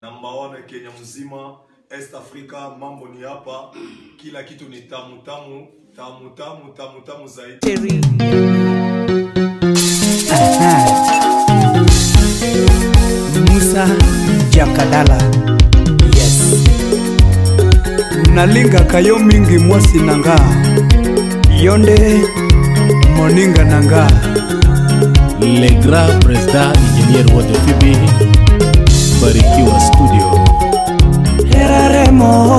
Namba 1 Kenya mzima, East Africa, mambo ni hapa, kila kitu ni tamu tamu, tamu tamu tamu tamu zaidi. Musa Jakadala. Yes. Nalinga kayo mingi mwasi nanga. Yonde moninga nanga. Le grand président ingénieur Water Barikiwa Studio. Heraremo,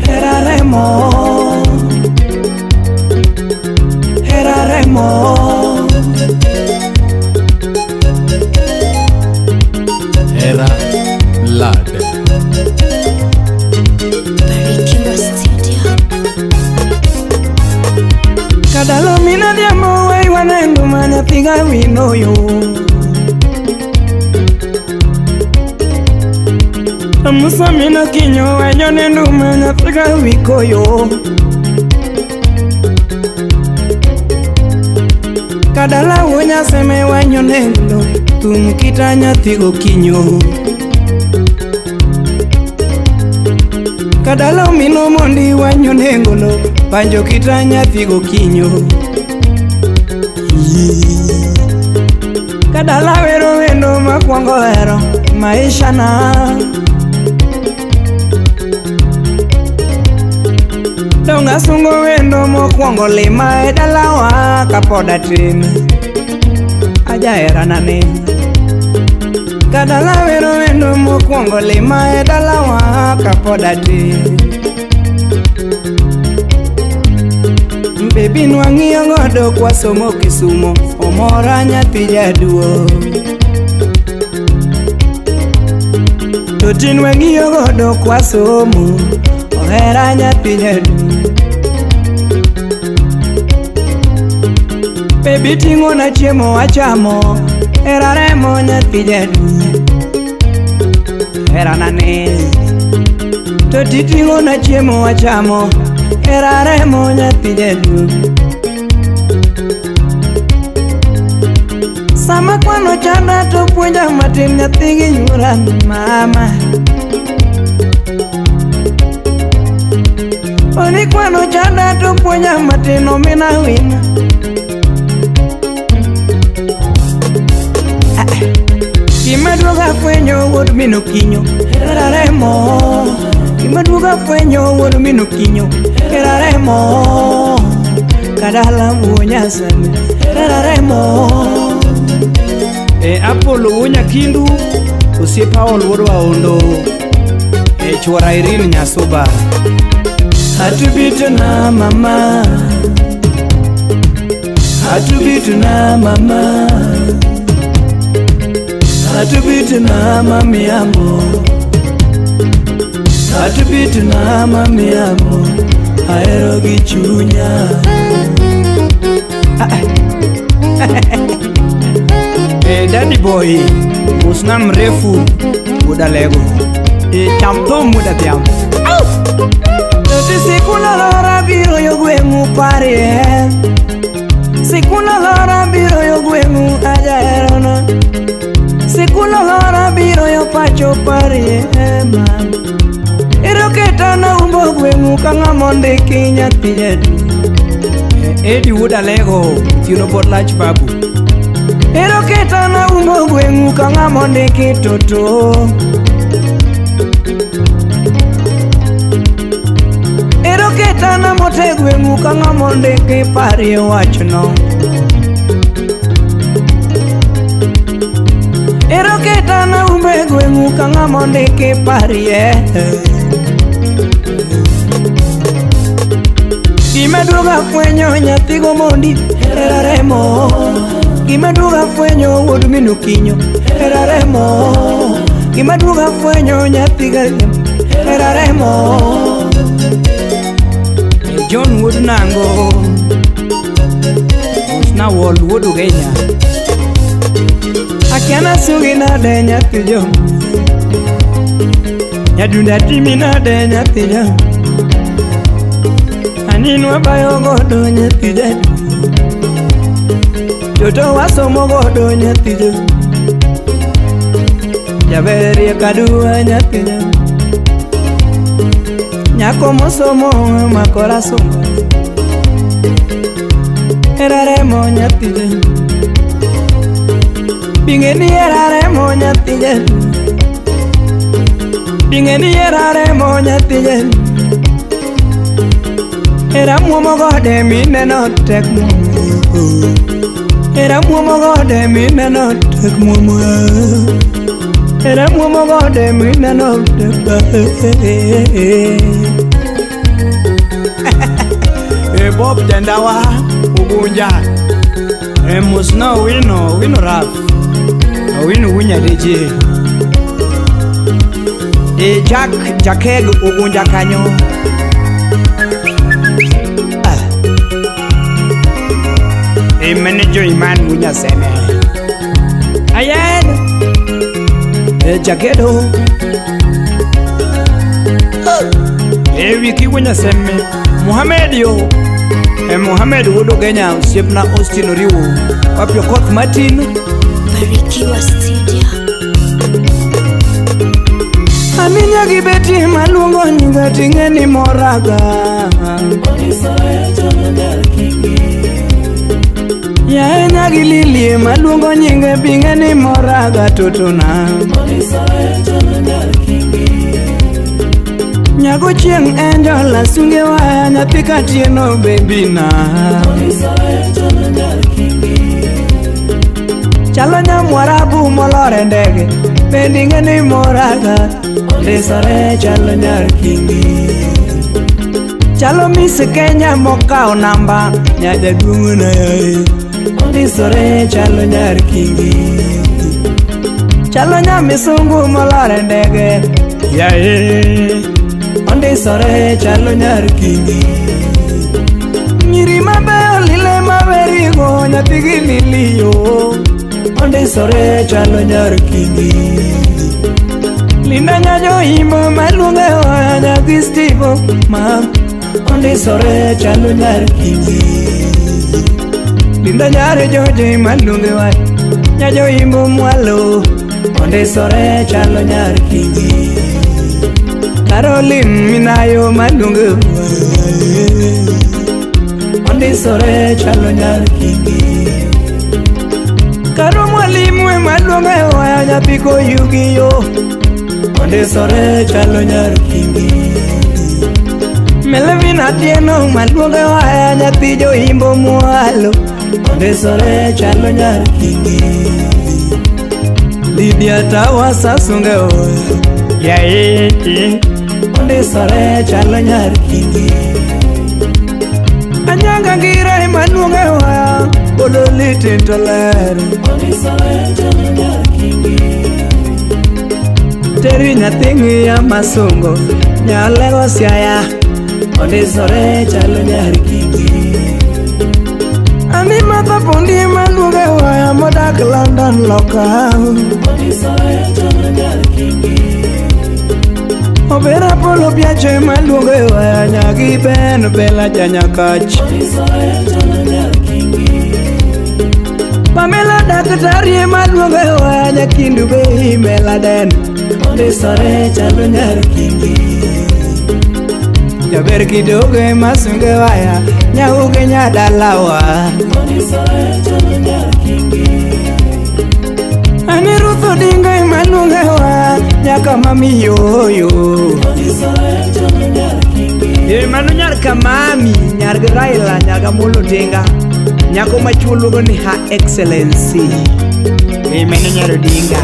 heraremo, heraremo. Hera Blood. Barikiwa Studio. Kadalo mina diamo wei wanengu manyapiga winoyo. Musa mina kinyo wenyo nendu manyapiga wikoyo. Kadala wonya seme wenyo nendo tumkita nyathigo kinyo. Kadala mino mondi wenyo nengolo panjo kita nyathigo kinyo. Kadala wero wendo makwongo hero maisha na donga sungo wendo mokwongo lima e dalawa kapod atin ajaherana ne. Kadala wero wendo mokwongo lima e dalawa kapod atin. Bebi nwang'iyo godo kwasomo Kisumo omora nyathi jaduo. To tin wang'iyo godo kwasomo ohera nyathi jaduo. Bebi ting'o na chiemo achamo hera remo nyathi jaduo. Herana ne. To titing'o na chiemo achamo hera remo nyathi jaduo. Sama kwano chanda to puonja matin nyathi gi nyura mama. Oni kwano chanda to puonja matin omina wina. Gima duoga fwenyo wuod min Okinyo hera remo. Gima duoga fwenyo wuod min Okinyo hera remo. Kadala wuonya seme hera remo. E Apollo wuonya kindu osiepa ol wuod Waondo. E chuora Irene Nyasuba. Hatubito na mama, hatubito na mama, hatubito na mami amo, hatubito na mami amo, ahero gi chunya. Eh, daddy boy, usna mrefu udalego. Eh, chamto muda tiam. Sikuna lora biro yo gweng'u parie. Sikuna lora biro yo gweng'u ajaherona. Sikuna lora biro yo pacho parie ma. Ero ketana umbo gweng'u ka ng'ama ondiki nyathi jaduo. Edi wuod Alego otieno pod lach babu. Ero ketana umbo gweng'u ka ng'ama ondiki toto. Ero ketana mote gweng'u ka ng'ama ondiki parie wachno. Ero ketana umbe gweng'u ka ng'ama ondiki parie. Gima duoga fwenyo nyathi go mondi hera remo. Gima duoga fwenyo wuod min Okinyo hera remo. Gima duoga fwenyo nyathi ga hera remo. John wuod Nango Usna wol wuod Ugenya. Akiana sugi nade nyathi jo. Nyadunda timi nade nyathi jo. Aninwa bayo godo nyathi jaduo. Toto wasomo godo nyathi jo. Jaberie kaduwa nyathinya Nyako mosomo makora somo Eraremo nyathinya Bingeni eraremo nyathinya Bingeni eraremo nyathinya Era muomo gode mineno tek muomo Era muomo gode mineno tek muomo Era muomo gode mineno tek E Bob Jandawa Ugunja E musno wino wino raf Wino winya deje E Jack Jakeg Ugunja kanyo E manager Iman Munya Seme Ayen E Jakedo E wiki Munya Seme Muhammad yo E Muhammad wudo Kenya osiepna Austin Oriwo Wapio Koth Martin Barikiwa Studio. Aminya gi beti maluongo nyinga ting'e ni moraga Yae nyagi lilie maluongo nyinge bing'e ni moraga totona Nyago chieng' Angel asunge waya nyathi katieno bebina Chalo nyamwarabu molore ndege bende ing'e ni moraga Ondisore chalo nyar kingi Chalo Miss Kenya mokao namba nyajaduong' na yae Ondisore chalo nyar kingi Chalo nyamisungu molore ndege yae Ondisore chalo nyar kingi Nyiri mabeyo lile maberigo nyathigi liliyo Ondisore chalo nyar kingi Linda nyajo imbo maluonge oya nyathi Steve ma Ondisore chalo nyar kingi Linda nyare joje maluonge wa nyajo imbo mwalo Ondisore chalo nyar kingi Caroline minayo maluonge Ondisore chalo nyar kingi Karo mwalimu maluonge waya nyathi koyugiyo Ondisore chalo nyar kingi Melvin Atieno maluonge waya nyathi joimbo mwalo Ondisore chalo nyar kingi Lydia Tawasa sunge oya Yae Ondisore chalo nyar kingi Anyanga ngira maluonge waya Ololiti to ler Teri nyathi ng'iya masungo Nyalego siaya Ondisore chalo nyar kingi Ani matha pondi maluonge waya modak London loka Obera polo piache maluonge waya nyagi Ben Bella janyakach Pamela daktari maluonge waya nyakindu be meladen Ondisore chalo nyar kingi Jaber kidogo masunge waya nyauge nyadalawa Ani Ruth Odinga maluonge waya nyaka mamiyoyo E mano nyar kamami nyar gi Raila nyar Amolo Odinga Nyako machuo luongo ni Her Excellency E mano nyar Odinga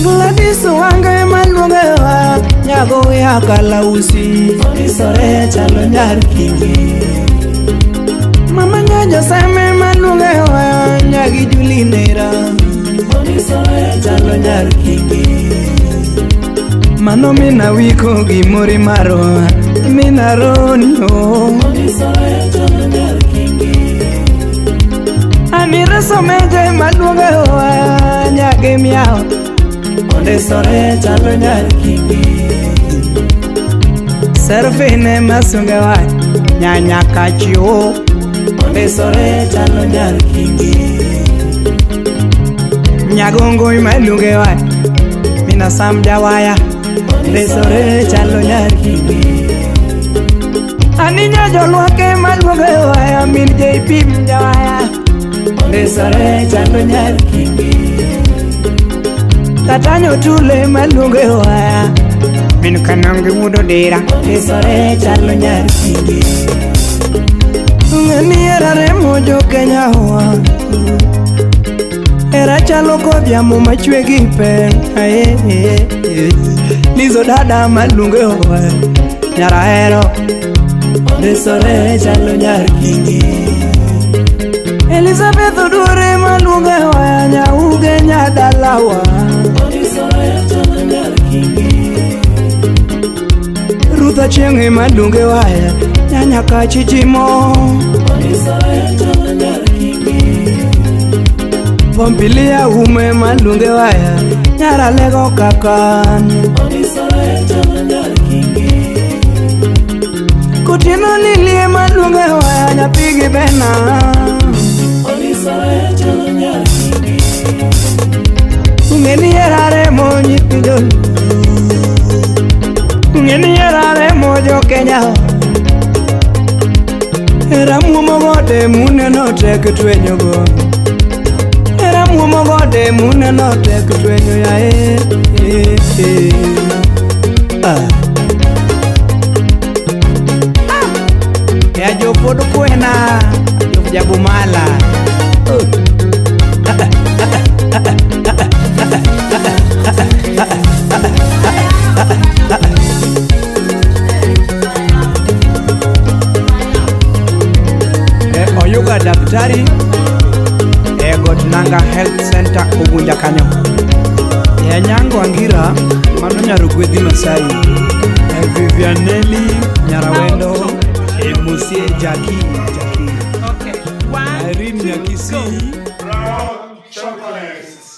Gladys Wanga maluonge waya nyago ya kalausi Ondisore chalo nyar kingi Mama nyajo seme maluonge waya nyagi Julinera Ondisore chalo nyar kingi Mano mina wiko gi mori marwa mina ronio Ondisore chalo nyar kingi Amira someje maluonge waya nyagi miao Ondisore chalo nyar kingi Serfine masunge wa nyanya kachio Ondisore chalo nyar kingi Nyagongo maluonge wa Mina Sam Jawaya Ondisore chalo nyar Kingi. Aninya jolwake maluongo e waya min JP Jawaya Ondisore chalo nyar Kingi. Tatanyo tule maluongo e waya min Kanongi wuod Odira Ondisore chalo nyar Kingi. Ng'eni era remo jo Kenya wa era chalo kodh yamo machwe gi pe aye Lizo dada maluongo e waya nyarahero Ondisore chalo nyar Kingi. Elizabeth Oduore maluongo e waya nyauge nyadalawa Ondisore chalo nyar Kingi. Ruth Achieng' maluongo e waya nyanyaka chichimo Ondisore chalo nyar Kingi. Pompilia ume maluongo e waya nyaralego kakan Ondisore chalo nyar Kingi. Kotieno lilie maluongo e waya nyapigi bena Ondisore chalo nyar Kingi. Ung'eni era remo nyithi Joluo Ung'eni era remo jo Kenya era muomo gode muneno tek twenyogo era muomo gode muneno tek twenyo yae Ya jopod kwena jop Jabumala Oyuga daktari e Got Nanga Health Center Ugunja kanyo. E Nyango Angira mano nyarugwedhi Masai. E Vivianeli Nyarawendo e Musie Jaki Jaki. Okay. One, Irene two, Nyakisi. go. Brown chocolates.